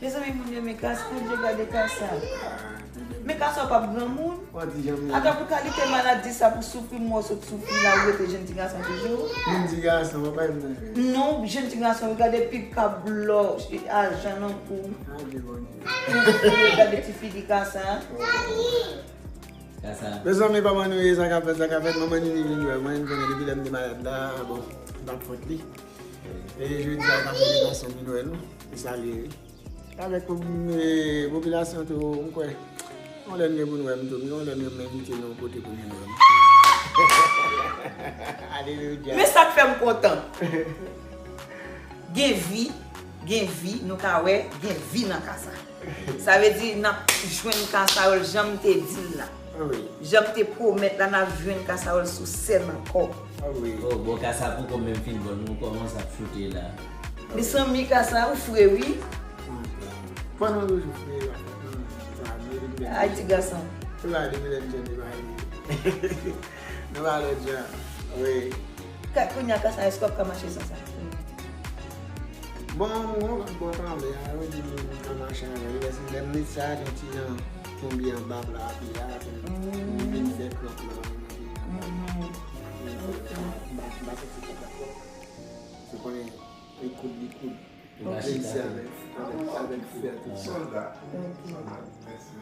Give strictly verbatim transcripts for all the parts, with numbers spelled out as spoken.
Mezanmi, moun yo, men Kasa, Bondye, gade Kasa. Men Kasa, w p ap granmoun. Ata pou kalite maladi sa, pou soufri m wè w sot soufri la, ou rete jenn ti gason toujou. Jenn ti gason, papa m nan. Non, jenn ti gason, gade pik k ap glò, ajan nan kou. Gade ti figi Kasa. Kasa. Mezanmi, kòman nou ye? Sa k ap fèt, sa k ap fèt? Manman Nini vin wè mwen, m konnen depi lè m te malad la, bon, m p ap fòt li. E jodi a, m ap vin pase vin wè nou. E salye, wi. Avèk pop-, e, popilasyon tou, m kwè. Yon lè n gen pou n wè m tou, yon lè n gen m envite nou yon kote pou n vin wè m. Alelouya. Men sa k fè m kontan. Gen vi, gen vi, nou ka wè, gen vi nan Kasa. Sa vle di, n ap jwenn Kasayòl, jan m te di l la. Wi. Jan m te pwomèt la, n ap jwenn Kasayòl sou sèn ankò. Wi. Oh, bon, Kasa poko menm fin bon, nou kòmanse ap choute la. Mezanmi, Kasa, ou fre, wi. Pandan nou toujou fre, la. Ay, ti gason. Se pa depi lè m jèn, se pa li. Nou pa lòt jan. Wi. Ka-, kounye a, Kasa, èske w ap ka mache san sa? Bon, mwen, bon, kanmenm, a, yo di m ka mache avè l. Lè m met sa, gen ti jan tonbe anba pla pye a, m vin fè kranp nan. M vin fè kranp, m pa, m pa santi kòb la twòp. Se konnen, li koud, li koud. Ou ka chita tou. Avèk, avèk fè tout sa. Sòlda. Sòlda, mèsi.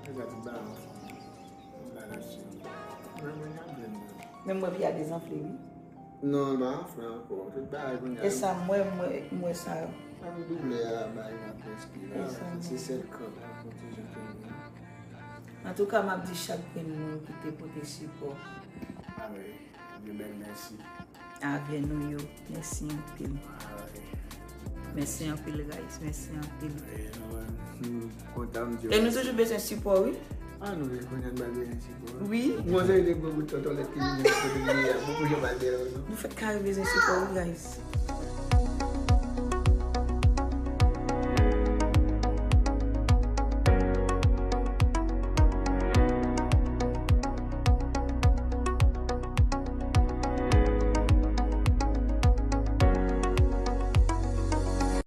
Apre sa, tout bagay ansanm. Tout bagay sou. Mwen, mwen, mwen, mwen. Men mwen, pye a dezanfle, wi. Non, l pa anfle ankò. Tout bagay kounye a. E sa, mwen, mwen, mwen sa. Sa m doulè a, bay la prèske la. E sa, se sèl kranp la, pou ti jan ke mwen. Antouka, m ap di chak grenn moun ki te pote sipò. A wi. Bèl mèsi. Avè nou yo. Mèsi anpil. Mèsi anpil, guys. Mèsi anpil. E nou, nou kontan, m di. E nou toujou bezwen sipò, wi. A, nou, kounye a, n pa bezwen sipò. Wi. Mwen, se de gwo bout tonton lèt ki vin kote m ye a. Bon, pou yo pa dèyè nou. Nou fèk kare bezwen sipò, wi, guys.